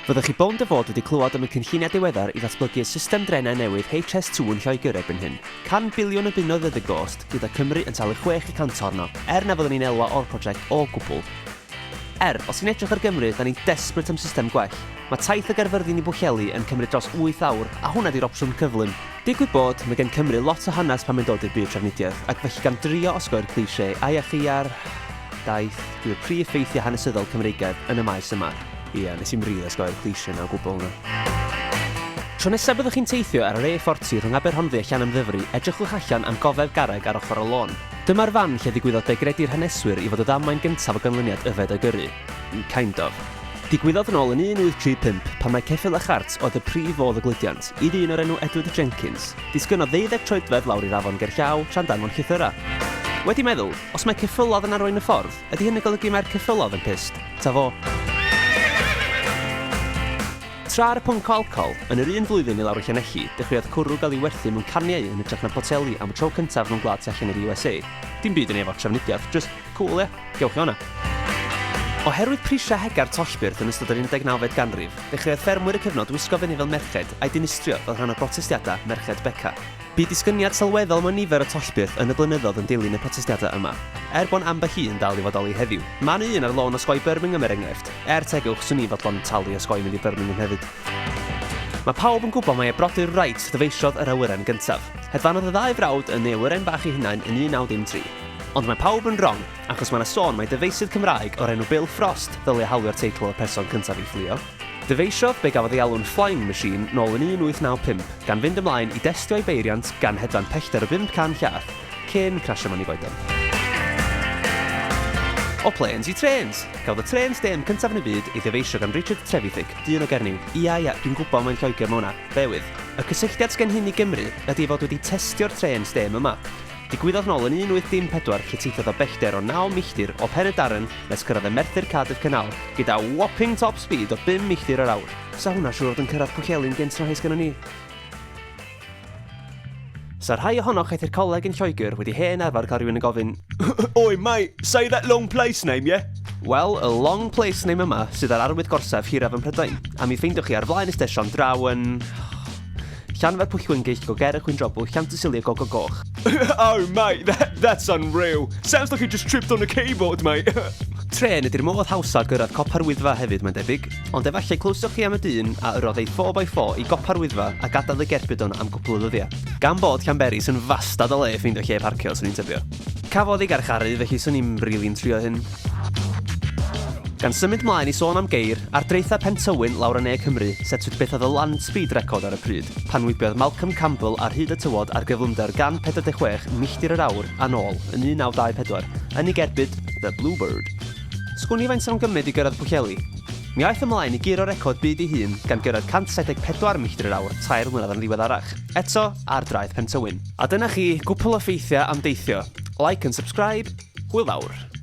Fyddwch chi bownd o fod wedi clywed am y cynlluniau diweddar i ddatblygu y system drenau newydd HS2 yn Lloegr erbyn hyn. 100 biliwn o bunnoedd fydd y gost, gyda Cymru yn talu 6 y cant ohono, er na fyddwn ni'n elwa o'r prosiect o gwbl. Er, os ti'n edrych ar Gymru, da ni'n desperate am system gwell. Mae taith o Gaerfyrddin i Bwllheli yn cymryd dros 8 awr, a hwnna di'r opsiwn cyflym. Digwydd bod, mae gen Cymru lot o hanes pan mae'n dod i'r byd trafnidiaeth, ac felly gan drio osgoi'r cliché, aia chi ar daith drwy'r prif ffeithiau hanesyddol Cymreigaidd yn y maes yma. Ia, nes i'm rili osgoi'r cliché 'na o gwbl, na. Tro nesaf byddwch chi'n teithio ar yr A40 rhwng Aberhonddu a Llanymddyfri, edrychwch allan am gofeb garreg ar ochr y lôn. Dyma'r fan lle ddigwyddodd be gredir haneswyr i fod y ddamwain gyntaf o ganlyniad yfed a gyrru. Kind of. Digwyddodd yn ôl yn 1835, pan mai ceffyl a chart oedd y prif fodd o gludiant, i ddyn o'r enw Edward Jenkins. Disgynnodd ddeuddeg troedfedd lawr i'r afon gerllaw, tra'n danfon llythyrau. Wedi meddwl, os mae ceffylodd yn arwain y ffordd, ydy hyn yn golygu mai'r ceffylodd yn pissed? Ta fo. Tra ar y pwnc o alcohol, yn yr un flwyddyn i lawr i Llanelli, dechreuodd cwrw gael ei werthu mewn caniau yn hytrach na poteli am y tro cyntaf mewn gwlad tu allan i'r USA. Dim byd yn ei efo trafnidiaeth, just cool ia, gewch chi hwnna. Oherwydd prisiau hegar tollbyrth yn ystod yr 19fed ganrif, dechreuodd ffermwyr y cyfnod wisgo fyny fel merched a'u dinistrio fel rhan o brotestiadau Merched Beca. Bu disgyniad sylweddol mewn nifer o tollbyrth yn y blynyddoedd yn dilyn y protestiadau yma, er bo'n ambell un dal i fodoli heddiw. Mae 'na un ar lôn osgoi Birmingham er enghraifft, er tegwch, 'swn i'n fodlon talu osgoi mynd i Birmingham hefyd. Mae pawb yn gwybod mai y brodyr Wright ddyfeisiodd yr awyren gyntaf. Hedfanodd y ddau frawd yn eu awyren bach eu hunain yn 1903. Ond mae pawb yn rong, achos mae 'na sôn mai dyfeisydd Cymraeg o'r enw Bill Frost ddylia hawlio'r teitl o'r person cyntaf i fflio. Dyfeisiodd be gafodd ei alw'n flying machine nôl yn 1895, gan fynd ymlaen i destio ei beiriant gan hedfan pellter o 500 llath, cyn crasio mewn i goeden. O planes i trêns! Cafodd y trên stêm cyntaf yn y byd ei ddyfeisio gan Richard Trevithick, dyn o Gernyw. Ia, ia, dwi'n gwybod mai'n Lloegr mae hwnna, bear with. Y cysylltiad sgen hyn i Gymru ydy ei fod wedi testio'r trên stêm yma. Digwyddodd nôl yn 1814 lle teithiodd o bellter o 9 milltir o Pen y Darren nes cyrraedd y Merthyr Cardiff Canal gyda whopping top speed o 5 milltir yr awr. Sa hwnna siŵr o fod yn cyrraedd Pwllheli'n gynt na rhai sgennon ni. Sa rhai ohonoch aeth i'r coleg yn Lloegr wedi hen arfer cael rhywun yn gofyn Oi mate, say that long place name, yeah? Wel, y long place name yma sydd ar arwydd gorsaf hiraf ym Mhrydain, a mi ffeindiwch chi ar flaen y stesion draw yn... Llanfair Pwllgwyngyll, Goger y Chwyndrobl, Llantysilio Gogo Goch. Oh mate, that's unreal. Sounds like you just tripped on a keyboard, mate. Trên ydy'r modd hawsa o gyrraedd copa'r Wyddfa hefyd, mae'n debyg. Ond efallai clywsoch chi am y dyn a yrrodd ei 4x4 i gopa'r Wyddfa a gadael ei gerbyd yno am gwpl o ddyddiau. Gan bod Llanberis yn fastad o le i ffeindio lle parcio, 'swn i'n tybio. Cafodd ei garcharu, felly 'swn i'm rili'n trio hyn. Gan symud mlaen i sôn am geir, ar draethau Pentywyn lawr yn ne Cymru, setwyd beth oedd y land speed record ar y pryd, pan wibiodd Malcolm Campbell ar hyd y tywod ar gyflymder 146 milltir yr awr a nôl yn 1924, yn ei gerbyd The Bluebird. Sgwn i faint sa'n gymryd i gyrraedd Pwllheli? Mi aeth ymlaen i guro record byd ei hun, gan gyrraedd 174 milltir yr awr tair mlynedd yn ddiweddarach, eto ar draeth Pentywyn. A dyna chi, gwpl o ffeithiau am deithio. Like and subscribe, hwyl fawr!